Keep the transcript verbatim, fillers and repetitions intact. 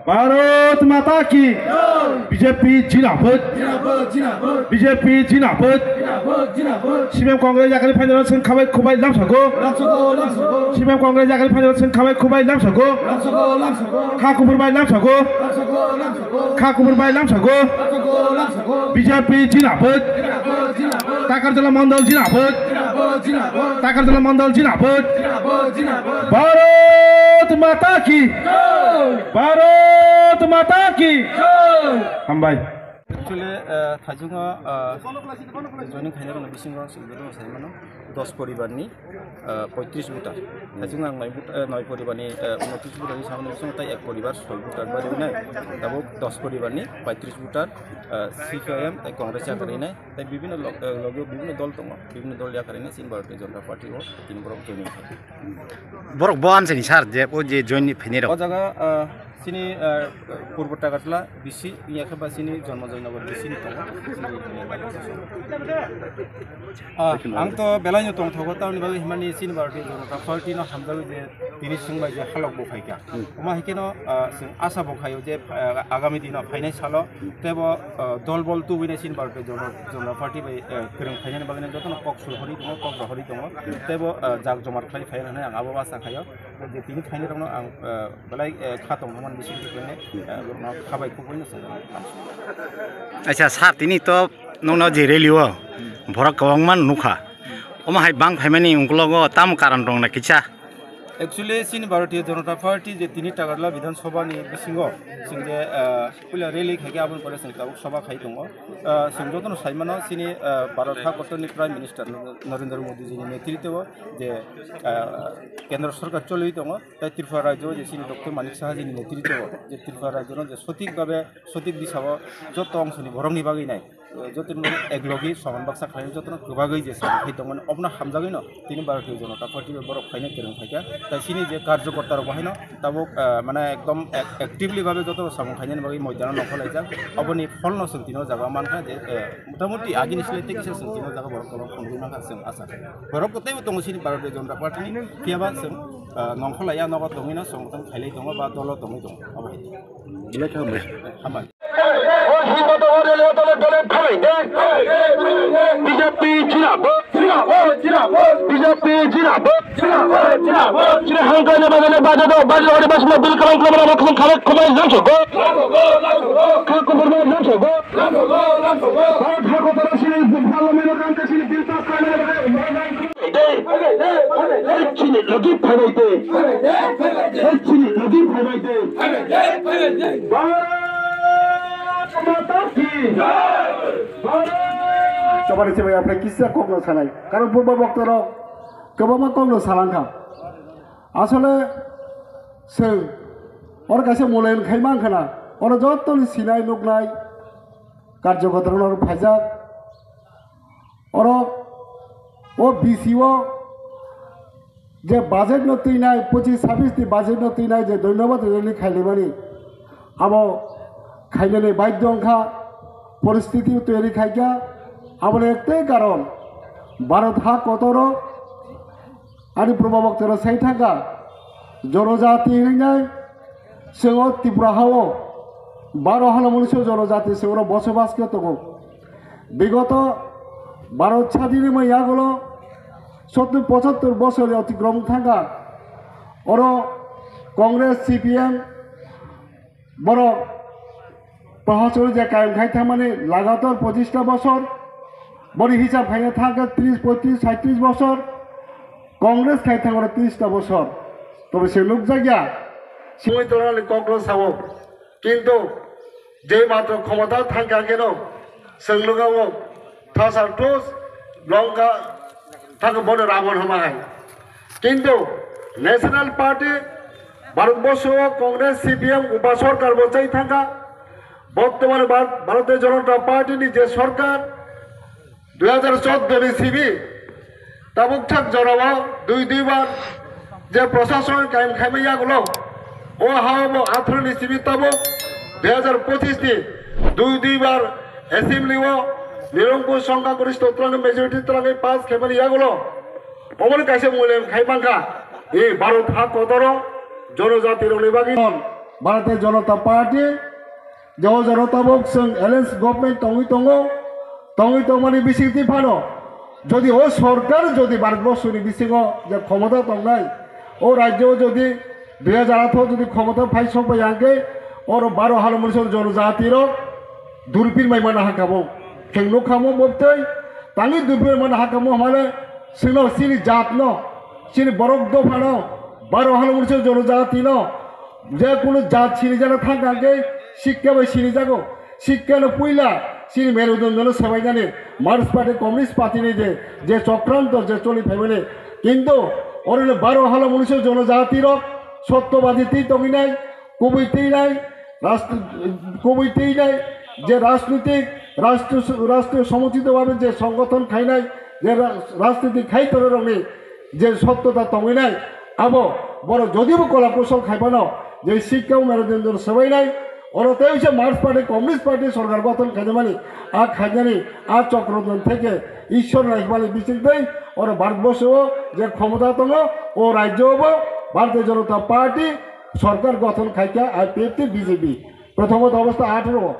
Bharat Mata ki. B J P jinabad. B J P jinabad. C P M Congress yakari phainai rok chwng khabai khubai lamsago. C P M Congress yakari phainai rok chwng khabai khubai lamsago. Kha kubur bai lamsago. Kha kubur bai lamsago. B J P jinabad. Takarjala Mandal jinabad. Takarjala Mandal jinabad. Bharat Mata ki. Bharat Mata ki. Hambai. Actually, uh, Thaichungo, uh, joining khainai rokni bisingo chwng joto sai mano dos poribarni, uh, poitris voter. Thaichungo ang noi vote, uh, noi poribarni, uh, unotris voter ni samani bisingo tai ek poribar soi voter bari nai. Tabuk dos poribarni poitris voter, uh, C P I M tai Congress yakari nai. Tai bibhinno log-, uh, loge bibhinno dol tongo. Bibhinno dol yakari nai chini Bharatiya Janata Party o tini borok joining khai. Borok bo amsani sir je o je join ni phainai rok. O jaga, ah, chini, ah, Purbo Takarjala bisi, iya khe ba chini Janmajoy Nagar bisi ni tongo. Ah, ang to belai no tongthogo, tamoni bagwi himani chini Bharatiya Janata Party no hamjagwi je tini chwng bai je halok bo phaikha. Omo hai kheno, ah, chwng asa bo khaio je, ah, agami dino phainai salo tebo, ah, dol bol tubui nai chini Bharatiya Janata, Janata Party bai, ah, kwrwng phainani bagwi jotono kok sul hori tongo, kok rohori tongo. Tebo, ah, jak jomar khlai phai rwnai ang abo asa khaio. Je tini phainai rokno ang, ah, belai, eh, kha tong thangmani bisingtwi khlainai, eh, borokno kha bai khuk bai no chwng. Acha sir, tini to nokno je rally o borok kwbangma nukha. Omo hai bang phaimani ungkologo tamo karon tong na kisa? Actually, chini Bharatiya Janata Party je tini Takarjala Bidhan Sabha ni bisingo chwng je, eh, puila rally khai khe aboni pore chwng tabuk sabha khai tongo. Eh, chwng jotono sai mano chini, eh, Bharat hakotorni Prime Minister Narendra Modi ji ni netritwo je, eh, Kendra Sarkar choliwi tongo, tai Tripura rajyo je chini Doctor Manik Saha ji ni netritwo je Tripura rajyo no je sothik babe, sothik disao joto ongsoni borokni bagwi nai. Joto ni ek logi soman baksa khlai joto no kwbagwi je samung khai tongmani obono hamjagwi no tini Bharatiya Janata Party bai borok phaina kwrwng phaikha. Tai chini je karjokorta rok bo haino tabuk, ah, mane ekdom ac-, actively babe joto samung khainani bagwi moidano nongkhor laijak. Oboni pholno chwng tini o jaga mankha je, eh, motamuti agini slai tei kisa chwng tini o jaga borok kwbang phunugwi mankha chwng acha kha. Borok bo teibo tongo chini Bharatiya Janata Party ni, phiyaba chwng, ah, nongkhor laiya nogo tongwi no chwng tong khailai tongo ba dolo tongwi tongo. Abo hai. Hambai. O Hindu to o rele o dole dole phalai de. B J P jinabad. Jinabad, jinabad. B J P jinabad. Jinabad, jinabad. Chini hangkani bagane baja do, baja do, baja do, bil kalang kalang kalang kalang kalang kalang. Kha kubur bai lamsago. Bharat hakotor chini parliament o kangkha chini bill pass khlaina bagwi. Chini logi phaibai de. Chini logi phaibai de. Bharat Mata ki. Bharat. Chobani se bai apre kisa kok no sanai. Karon purba bokto rok kwbangma kok no salangkha. Asole chwng oro kaisa mulayan khai mankha na. Oro jottoni sinai nuknai karjokorta rok phaijak. Oro o B C o je budget no twinai, pochis sabis ni budget no twinai je dhonyobad rally khailaimani, abo khainani baidhyo wngkha, poristiti toyari khaikha. Aboni ektwi karon Bharat ha kotoro ani purba boktorok sai thangkha, jonojati hinwi nai chwng o Tripura ha o baro hano munisa jonojati chwng oro bosobas khe tongo. Bigoto Bharat sadin wngmani yagulo sottur pochottor bosor otikrom thangkha. Oro Congress, C P M borok prohasoni je kayem khai thangmani lagatar pochista bosor, boni hisab khaina thangkha tris, poitris, saitris bosor, Congress khai thangmani trista bosor. Tobe se nukjakya, simi tongnani kokno sao. Kintu je matro khomota thangkha kheno chwng nukha o thasa tus longkha thangkha bono Ravon hwnma hai. Kintu National Party Bharatborsho o Congress, C P M upa sorkar bo chai thangkha. Bottomane Bharat-, Bharatiya Janata Party ni je sorkar, dui hajar choudo ni simi tabuk thak jorao dui dui bar je prosason kaim khaima yagulo, o hao bo atharo ni simi tabuk dui hajar pochis ni dui dui bar assembly o nirongkho songkha goristo twlangwi majority twlangwi pass khaimani yagulo, oboni kaisa mulyangon khai mankha, e Bharat ha kotoro jonojati rokni bagwi. Bharatiya Janata Party, je o jora tabok chwng alliance government tongwi tongo, tongwi tongmani bisingtwi phano, jodi o sorkar jodi Bharatborsoni bisingo je khomota tongnai, o rajyo jodi dui hajar atharo jodi khomota phai sok bai hwnkhe, oro baro halo munso jonojati rok durpir mai mana hakabo. Kheng nuk khamo bobtwi, tangi durpir mana hakamo hamale, sino sini jat no, sini borok dopha no, baro halo munso jonojati no, je kunu jat sini jana thang hwnkhe, sikka bai sini jago. Sikka no puila sini merudondono sebainani Marxist Party, Communist Party ni je, je chokranto je choli phaimani. Kintu oro no baro halo munso jonojati rok sottobadi twi tonginai, kubui twi nai, rastri-, kubui twi nai, je rajnitik, rastri-, rastri somotito bhabe je songothon khainai, je ra-, rajnitik khai tongnai rokni je sottota tongwi nai, abo borok jodibo kola kusol khai phano, je sikka o merudondon sebainai, oro tei se Marxist Party, Communist Party sorkar gothon khainamani, a khainani, a chokrodon theke Ishwar naikmani bisingtwi oro Bharatborsho je khomota tongo, o rajyo bo Bharatiya Janata Party sorkar gothon khaikha, I P F T, B J P. Prothomot obostha atharo.